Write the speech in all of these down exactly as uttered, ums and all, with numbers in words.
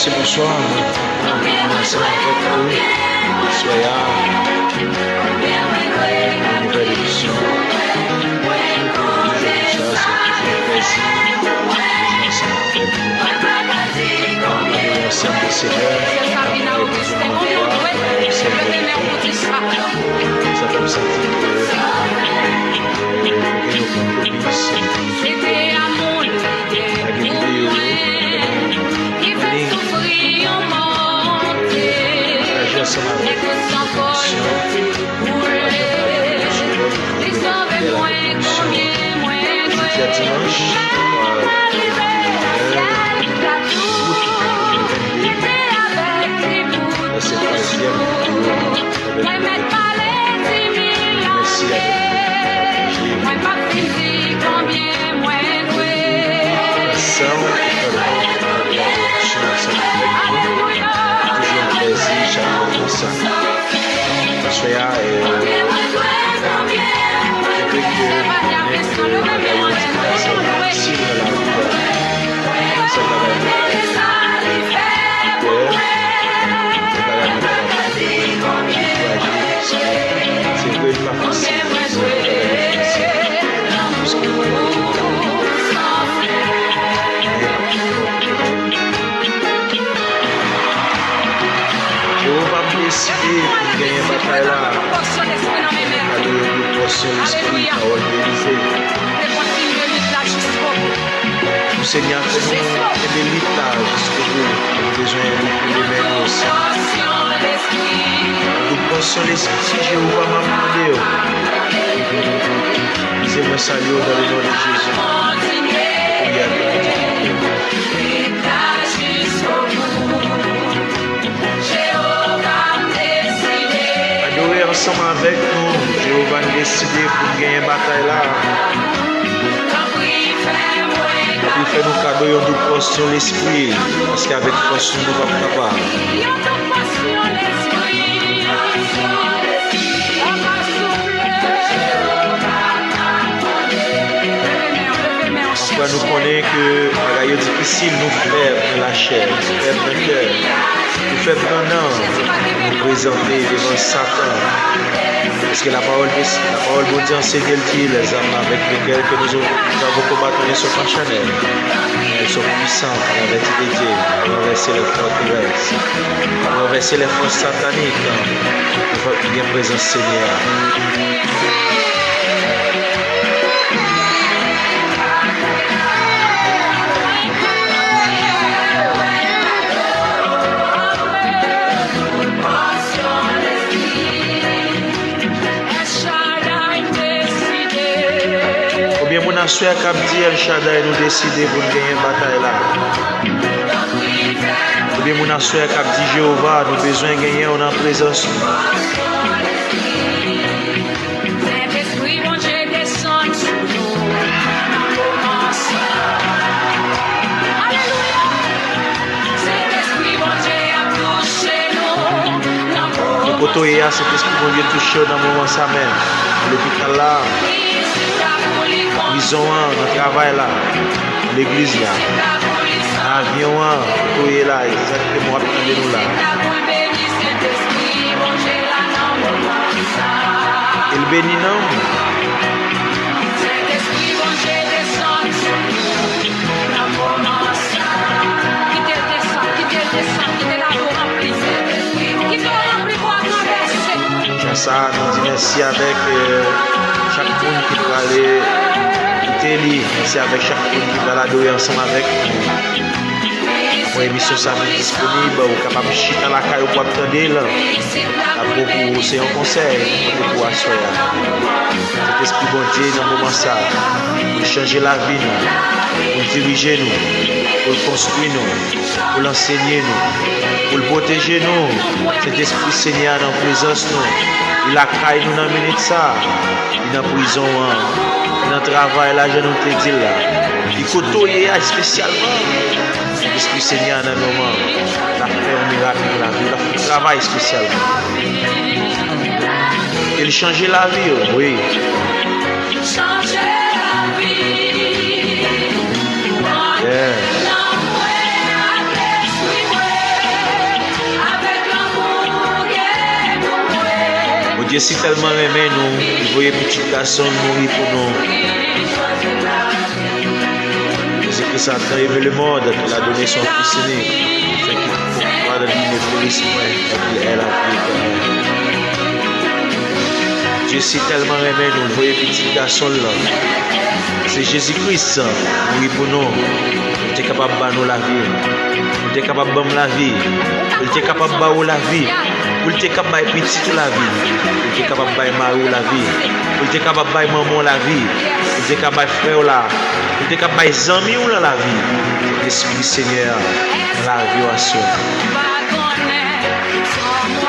Bonswa, mwen, mwen ansanm avèk ou, aswè a, yon nouvèl edisyon. Pou jodi sa, se toujou yon plèzi, toujou ansanm avèk ou. Ann adore ansanm le Senyè, ann adore Bondye nou an, ann sèvi Li. Sa fè m santi ke, eh, nou gen yon konpwomi. Lage videyo yo, ann pataje ansanm avèk pwodiksyon, pataje ansanm avèk pwodiksyon, jodi a dimanch, eh, wout de mil vennde, se twazyèm videyo. Mwen mèt pale di mil lane, mwen p ap fin di konbyen mwen dwe. Ansanm, pou fè pwodiksyon ansanm avèk nou. Toujou yon plèzi chak fwa konsa. Aswè a, eh, malgre ke nou konnen ke bagay yo difisil nan lavi a, sèl bagay nou ka fè, se priye. Bagay nou ka fè, se dekouraje, paske se vre li pa fasil, se yon bagay difisil. Paske nou konnen ke Jewova, m deside pou m genyen batay la. Mwen kado yon gwo pòsyon lespri, pawòl de Elize. Pou Senyè a fè nou kenbe lit la jiskobout. Nou bezwen lit pou li menm osi. Yon gwo pòsyon lespri, Jewova, m ap mande w. Se mwen salye w dans le nom de Jésus. Pou priye ak Bondye. Adore ansanm avèk nou. Jewova, n deside pou n genyen batay la. Tanpri, fè nou kado yon doub pòsyon lespri, paske avèk fòs nou, nou p ap kapab. Papa, nou konnen ke bagay yo difisil, nou fèb nan lachè, nou fèb nan kè, nou fèb nan nanm, nou prezante devan Satan. Paske la parole de, la parole Bondye anseye l di, les armes avec lesquelles que nous, nous avons combattu ne sont pas charnelles, mais elles sont puissantes en vertu de Dieu, pour renverser les forteresses, pour renverser les forces sataniques, pour faire bien présence Seigneur. Konbyen moun aswè a k ap di, El Shaddai, nou deside pou n genyen batay la? Konbyen moun aswè a k ap di, Jewova, nou bezwen genyen w nan prezans nou? Sentespri Bondye desann sou nou nan moman sa. Alelouya! Sentespri Bondye ap touche nou nan moman sa. Kote w ye a, Sentespri Bondye touche w nan moman sa menm. Nan lopital la, nan prizon an, nan travay la, nan legliz la, nan avyon an, kote w ye la, egzakteman w ap tande nou la. E l beni nanm ou. Sentespri Bondye desann sou nou nan moman sa. Kite l desann, kite l desann, kite lavi w ranpli. Kite w ranpli pou w travèse. Jan sa a, nou di mèsi avèk, eh, chak moun ki prale koute li. Mèsi avèk chak moun ki pral adore ansanm avèk nou. Apre emisyon sa a fin disponib, ou kapab chita lakay ou pou w ap tande l. N ap bon pou ou, se yon konsèy pote pou aswè a. Sentespri Bondye nan moman sa a, pou l chanje lavi nou, pou l dirije nou, pou l konstwi nou, pou l ansenye nou, pou l pwoteje nou. Sentespri Senyè a nan prezans nou, li lakay nou nan minit sa a, li nan prizon an, li nan travay la, jan nou te di l la, li kote w ye a espesyalman. Sentespri Senyè a nan moman l ap fè yon mirak nan lavi w, l ap fè yon travay espesyalman. E l chanje lavi w, wi. Yeah. Dye si tèlman renmen nou, li voye pitit gason l mouri pou nou. Jésus-Christ a tant aimé le monde qu'il a donné son Fils unique, afin que quiconque croit en lui ne périsse point, mais qu'il ait la vie éternelle. Dye si tèlman renmen nou, li voye pitit gason l lan. Se Jezi Kris mouri pou nou. Li te kapab ba nou lavi. Li te kapab ban m lavi. Li te kapab ba ou lavi. Ou li te kab bay pitit ou lavi. Ou li te kapab bay mari w lavi. Ou li te kapab bay manman w lavi. Ou li te kab bay frè w la. Ou li te kab bay zanmi w lan lavi. Lespri Senyè a nan lavi w aswè.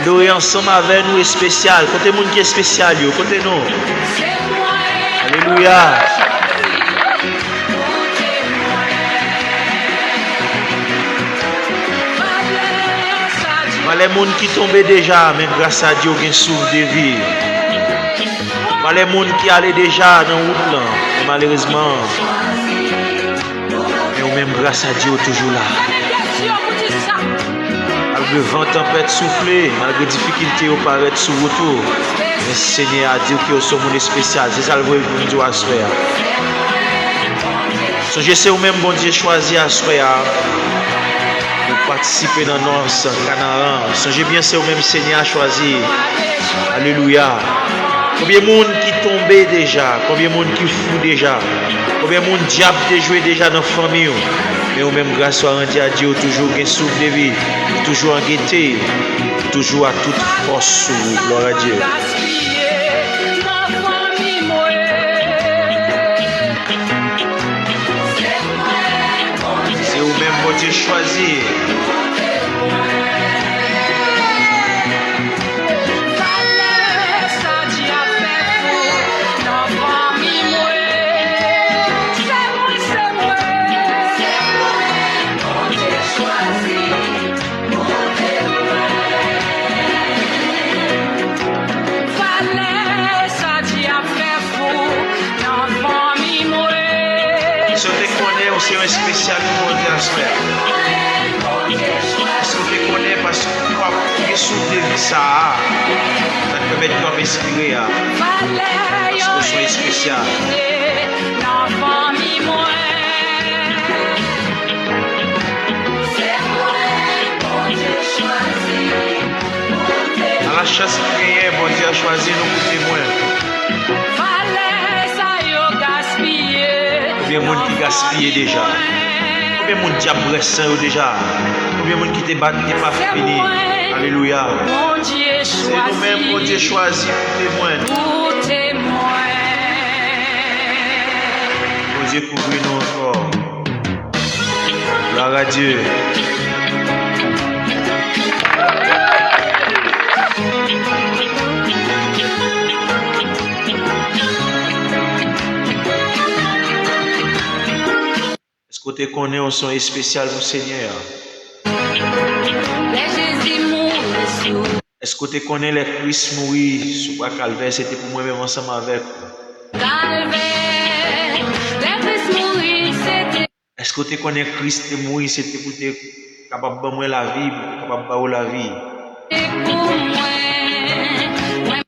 Adore ansanm avè nou espesyal. Kote moun ki espesyal yo? Kote nou? Alelouya. Valè moun ki tonbe deja, men gras a Dye w gen souf de vi. Valè moun ki ale deja nan wout lan, men malerezman, men ou menm gras a Dye w toujou la. Malgre van tanpèt soufle, malgre difikilte yo parèt sou wout ou, men Senyè a di w ke w se yon moun espesyal. Se sa l voye pou m di w aswè a. Sonje se ou menm Bondye chwazi aswè a pou patisipe nan nòs Kanaran. Sonje byen se ou menm Senyè a chwazi. Alelouya. Konbyen moun ki tonbe deja? Konbyen moun ki fou deja? Konbyen moun dyab te jwe deja nan fanmi w? Men ou menm gras ou a randi a Dye, ou toujou gen souf de vi, ou toujou an gete, ou toujou a tout fòs sou ou. Glwa a Dye. Se ou menm Bondye chwazi. Valè sa Dye ap fè pou nan fanmi mwen. Si w te konnen ou se yon espesyal pou Bondye aswè a. Si w te konnen paske w ap gen souf de vi sa a, sa k pèmèt ke w ap espire a. Paske w se yon espesyal. Nan fanmi mwen. A la chans ki genyen, Bondye a chwazi nou pou temwen. Valè sa yo gaspiye. Konbyen moun ki gaspiye deja? Konbyen moun dyab brès san yo deja? Konbyen moun ki te bat, ki te pa fini? Alelouya. Se nou menm Bondye chwazi pou temwen. Pou temwen. Bondye kouvri nou ankò. Gloire à Dieu. Èske w te konnen w se yon espesyal pou Senyè a? Lè Jezi mouri sou Èske w te konnen lè Kris mouri sou kwa Kalvè, se te pou mwen menm ansanm avèk ou? Kalvè, lè Kris mouri, se te Èske w te konnen Kris te mouri, se te pou te kapab ban mwen lavi, pou te kapab ba ou lavi? Pou mwen.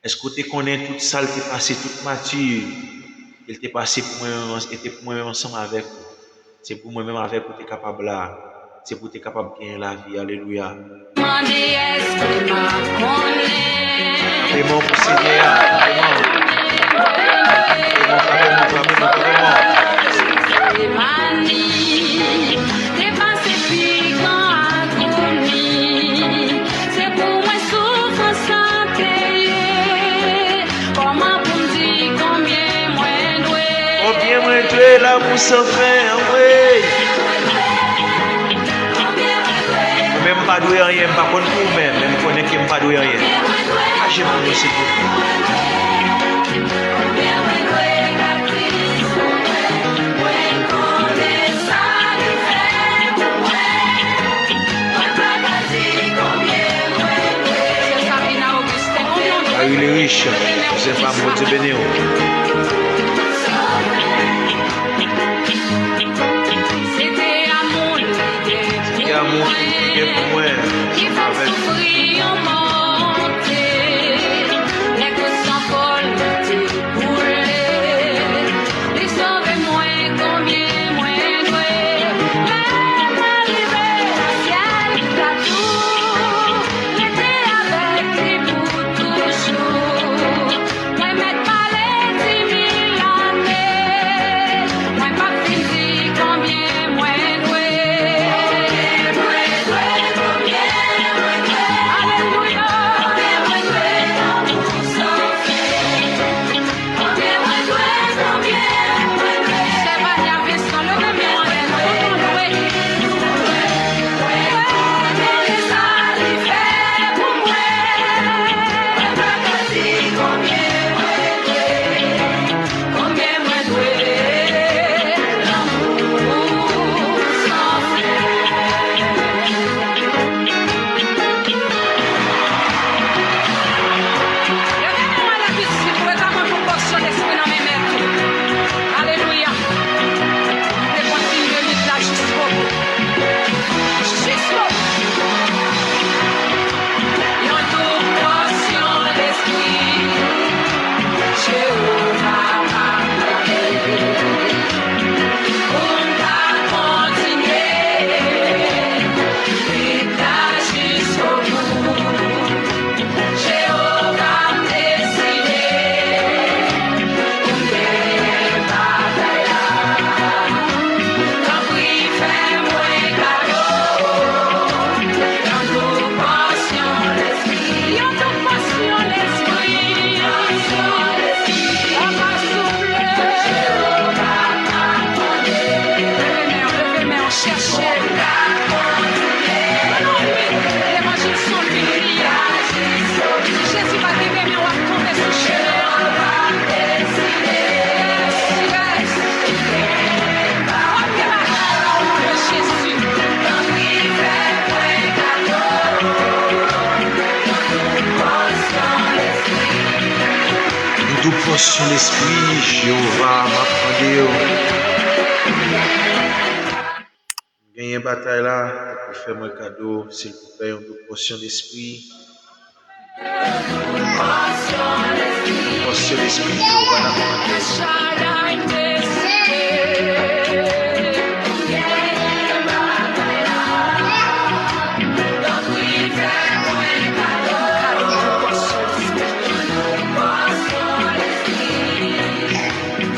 Èske w te konnen tout sa l te pase, tout mati ke l te pase pou mwen menm, e te pou mwen menm ansanm avèk ou? Se pou mwen menm avèk ou te kapab la. Se pou te kapab genyen lavi. Alelouya. Mande èske m ap konnen. Frape men w pou Senyè a. Frape men w. Frape men w, frape men w, frape men w. Getsemani, te pase pi gran agoni. Se pou mwen soufrans sa te ye. Kòman pou m di konbyen mwen dwe? Konbyen mwen dwe lanmou san fen an, wi. Ou menm m pa dwe anyen, m pa konn pou ou menm, men m konnen ke m pa dwe anyen. Aje pou nou, silvouplè. Marie Lerich, kouzen pa m, Bondye beni w. Se te amou li te Se te amou li te gen pou mwen. Ki fè m soufri yon mò te. Dou pòsyon lespri, Jewova, m ap mande w. M genyen batay la, tanpri fè mwen kado, silvouplè, yon dou pòsyon lespri. Dou pòsyon lespri, Jewova, n ap mande w.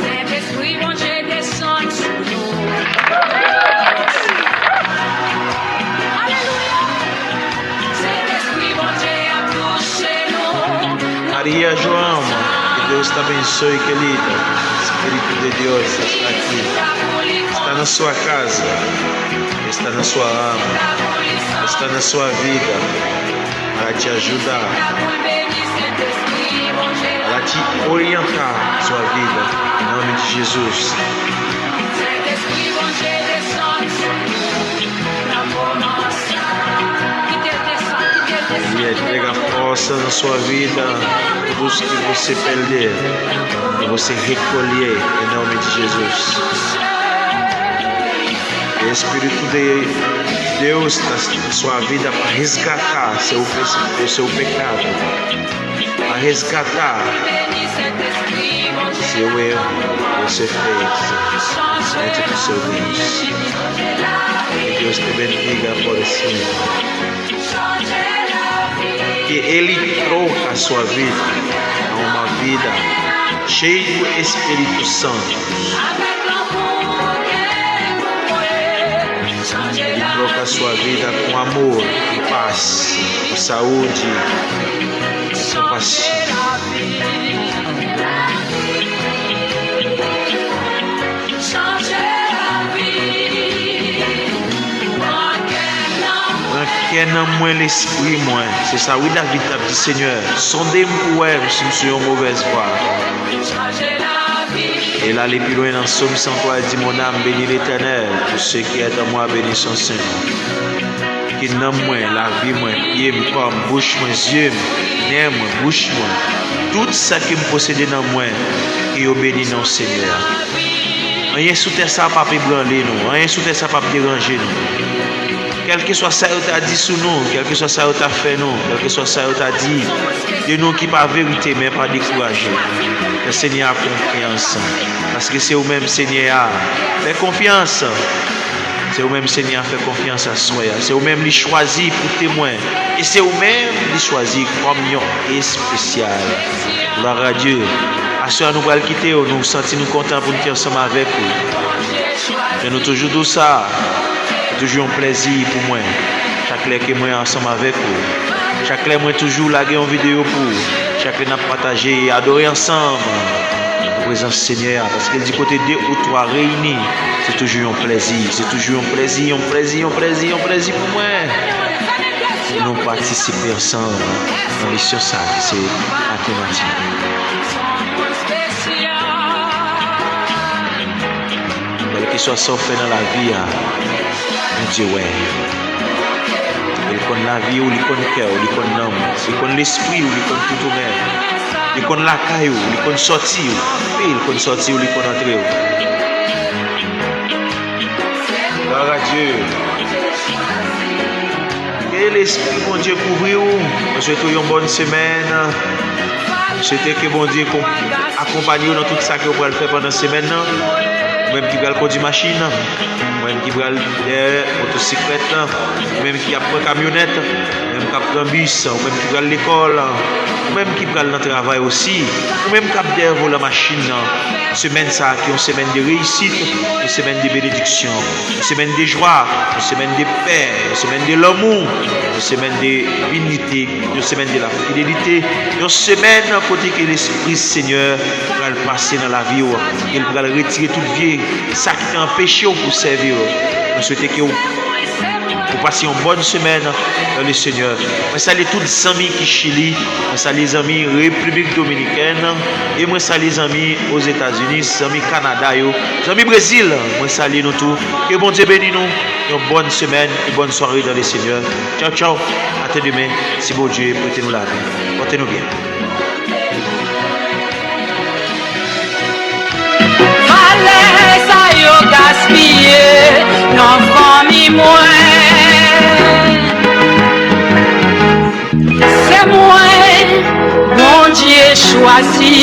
Sentespri Bondye desann sou nou. Alelouya! Sentespri Bondye ap touche nou. Maria João, que Deus te abençoe, querida. Espírito de Deus está aqui. Está na sua casa. Está na sua alma. Está na sua vida. Para te ajudar. Para te orientar sua vida. Em nome de Jesus. E entrega força na sua vida, tudo que você perder, que você recolher em nome de Jesus. Espírito de Deus na sua vida para resgatar seu, pe- seu pecado, para resgatar seu erro que você fez diante do seu Deus. Que Deus te bendiga por siempre. Que Ele troca a sua vida a uma vida cheia do Espírito Santo. Ele troca a sua vida com amor, com paz, com saúde, com compaixão. Pran kè nan mwen, lespri mwen. Se sa wi David t ap di, Senyè, sonde m pou wè si m sou yon movèz vwa. E l ale pi lwen nan Sòm san twa, li di, Mon âme, bénis l'Éternel, tout ce qui est en moi, bénisse son saint nom. Ke nanm mwen, lavi mwen, pye m, kò m, bouch mwen, zye m, nen mwen, bouch mwen, tout sa ke m posede nan mwen, ke yo beni non Senyè a. Anyen sou tè sa a p ap ebranle nou, anyen sou tè sa a p ap deranje nou. Kèlkeswa sa yo ta di sou nou, kèlkeswa sa yo ta fè nou, kèlkeswa sa yo ta di de nou ki pa verite, men pa dekouraje. Fè Senyè a konfyans, paske se ou menm Senyè a. Fè konfyans. Se ou menm Senyè a fè konfyans aswè a. Se ou menm li chwazi pou temwen. E se ou menm li chwazi kòm yon espesyal. Glwa a Dye. Aswè a nou pral kite w, nou santi nou kontan pou nou te ansanm avèk ou. Jan nou toujou di w sa, se toujou yon plèzi pou mwen. Chak lè ke mwen ansanm avèk ou. Chak lè mwen toujou lage yon videyo pou ou. Chak lè n ap pataje e adore ansanm. Nan prezans Senyè a, paske l di kote de ou twa reyini, se toujou yon plèzi, se toujou yon plèzi, yon plèzi, yon plèzi, yon plèzi pou mwen. Pou nou patisipe ansanm nan misyon sa a ki se Maten Matin. Kèlkeswa sa w fè nan lavi a, Bondye wè. E li konn lavi w, li konn kè w, li konn nanm w, li konn lespri w, li konn tout ou menm. Li konn lakay ou, li konn sòti w. Wi, li konn sòti w, li konn antre w. Glwa a Dye. Ke lespri Bondye kouvri w. Mwen swete w yon bòn semèn. Mwen swete ke Bondye kon- akonpanye w nan tout sa ke w pral fè pandan semèn nan. Ou menm ki pral kondui machin, ou menm ki pral dèyè motosiklèt, ou menm ki ap pran kamyonèt, ou menm k ap pran bis, ou menm ki pral lekòl, ou menm ki pral nan travay osi, ou menm k ap dèyè volan machin nan. Semèn sa a ki yon semèn de reyisit, yon semèn de benediksyon, yon semèn de jwa, yon semèn de pè, yon semèn de lanmou, yon semèn de inite, yon semèn de lafidelite, yon semèn kote ke Lespri Senyè pral pase nan lavi w, ke l pral retire tout vye sa ki te anpeche w pou sèvi w. Mwen swete ke w Ou pase yon bòn semèn nan le Senyè. Mwen salye tout zanmi ki Chili, mwen salye zanmi Repiblik Dominikèn, e mwen salye zanmi Ozetazini, zanmi Kanada yo, zanmi Brezil. Mwen salye nou tou. Ke Bondye beni nou. Yon bòn semèn e bòn sware dans le Seigneur. Tchaw, tchaw. Ate demen, si Bondye prete nou lavi. Pòte nou byen. Nan fanmi mwen, se mwen Bondye chwazi.